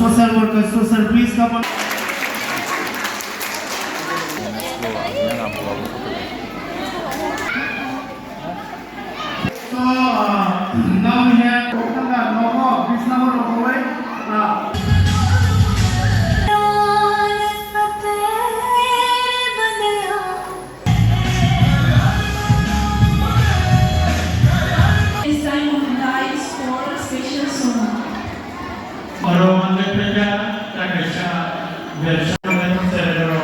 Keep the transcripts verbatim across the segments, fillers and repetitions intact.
Social workers, social, please come on. So, uh, now we have Koktanga Nogo, Bisnamar Rokowai, uh, This time of night for special song. Oro manjak phaikha, ta kaisa bebsa manwi serero,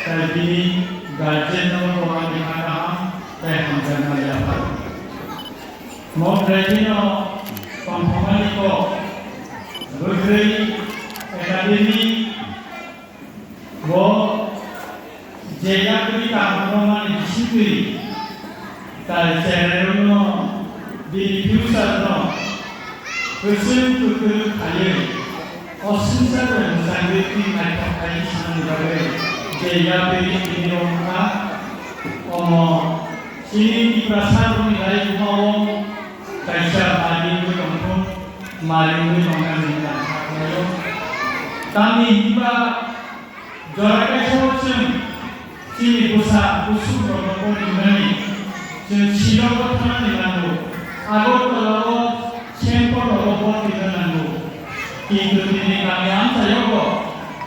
tai bini guardian no bo ani kha kaham, tai hamjakma yapha. Mo bwrwi no tongthokmani kok, bwrwi academy, bo je yapri kaham rwmani bisingtwi tai cherairokno bini future no kwchwng kwtwrwk khaiwi o swngchar bai mwchangwi twi naithok khai sanani bagwi je yapri tini rw wngkha. Omo chini Tiprasa rokni raijuma o kaisa mari wngwi tongthung, mari wngwi tongnani ta sakhlaio. Tamni hinba jora kaisa o chwng chini bwsa bwswk rokno poriwnani chwng Shillong o thangnani nango, Agartala o Saint Paul o poriwna nango. Kintu tini kami amchaio bo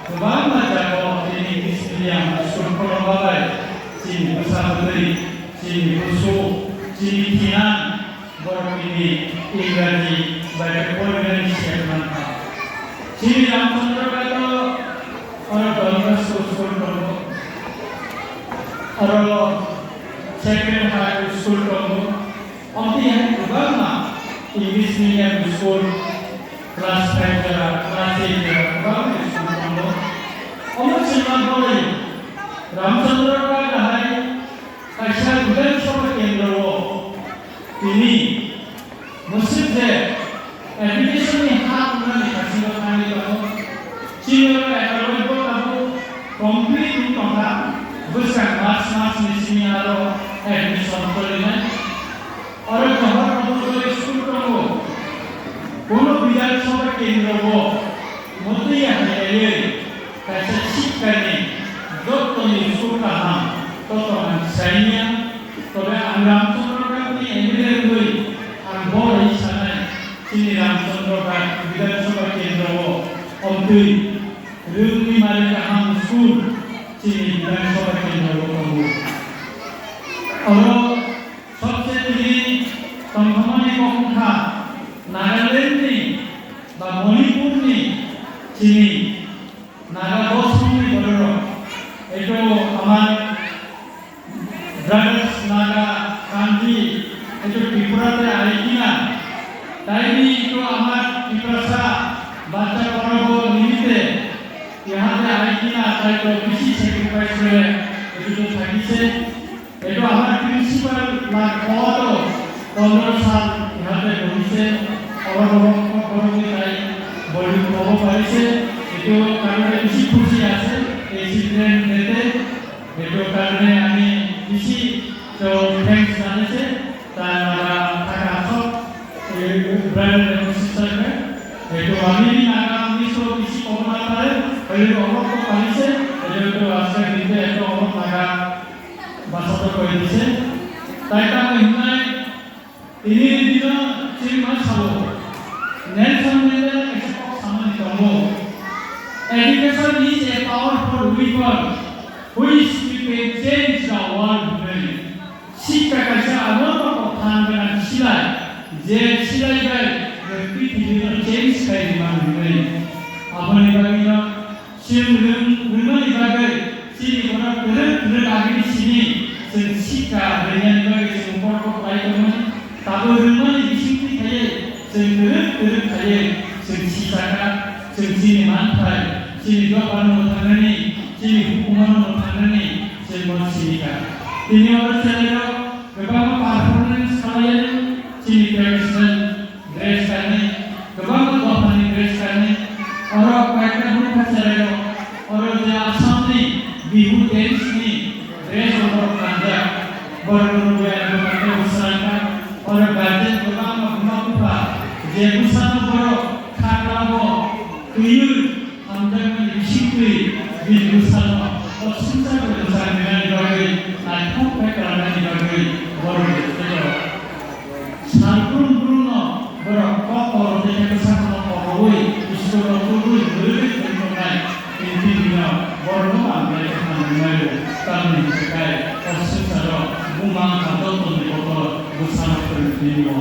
kwbangma jagao tini English medium school khulokma bai chini bwsa bwtwi, chini bwswk, chini thinang, borok tini Ingraji bai khe porinani siyang mankha. Chini Ramchandra Ghat o oro Don Bosco school tongo, oro Sacred Heart school tongo, omo tei hai kwbangma English medium school class five jora, class eight jora kwbangma school tongo. Omo chwngma bolai Ramchandra Ghat hai kaisa Bidhan Sabha kendro o tini mwswk je application ni ha wngnani bisingo thangwi tongo. Chini oro economic bo tabuk complete wng tongkha, bwskang March mas ni simi aro admission cholinai. Oro Johor Navodaya school tongo. Bono Bidhan Sabha kendro o mwtwi ya hai kaiwi kaisa sikha ni joto ni school kaham, joto ang sainya, tobe ang Ramchandra Ghat ni M L A wngwi ang bo hai sanai, chini Ramchandra Ghat Bidhan Sabha kendro o omtwi rwngwi mari kaham school chini Bidhan Sabha kendro o tongo. Oro Sobse tini tongthokmani kok wngkha Nagaland ni ba Manipur ni chini Naga bosong ni bororok. Eto amar brothers Naga Kandi, eto Tripura te aikina. Taini eto amar Tiprasa bacha porabo nimite yahate aikina, taito bisi sacrifice kore eto thakise. Eto amar principal na koto pondro sal yahate bohise, oro borok, borok ni tai boli kobo parise, eto karone bisi khushi ase, ei children day te, eto karone ami bisi to thanks janise, ta nara thaka sok, ei brother ebong sister ke, eto ami ni naga ami so bisi kobo na pare, eto oro ko parise, eto to aske dinte eto oro naga Basa to koi dise. Tai tamo hinai tini dino chini ma sabo. Nelson Mandela kaisa kok samani tongo. Education is a powerful weapon which we can change the world hinai. Sikha kaisa amo kok than gana silai. Je silai bai prithibi no change khai di man hinai. Aboni bagwi no Chwng rwng-, rwngmani bagwi chini borok kwrwng kwrwng agini simi chwng sikha rwngmani bagwi chwng borok khlai tongmani. Tabuk rwngmani bisingtwi khaiwi chwng kwrwng kwrwng khaiwi chwng sikha kha, chwng chini manthai, chini dophano mwthangnani, chini hukumono mwthangnani chwng bono simi kha. Tini oro chwrairok kwbangma performance khlaiwi chini traditional dress kainwi, kwbangma dophani dress kainwi, oro koyekta nukha cherairok, oro je Assamni Bihu dance ni dress rok kanjak, borok rok bai ang koyekta bwsarangkha, oro guardian kwbangma buma bupha je bwsano borok khaklabo twiwi Hamjakmani bisingtwi bini bwsano o swngchar bai mwchangrinani bagwi naithok khe klangnani bagwi borok tei rok. Sal brum brumno borok kok koro tei khe bwsakno kokoui school-o tubui bwrwi tongthoknai tini bino borokno manglai khe manwi mairu. Tamni hwnkhe o swngcharo buma wngkha jottoni kotor bwsano phwrwngtwi nio.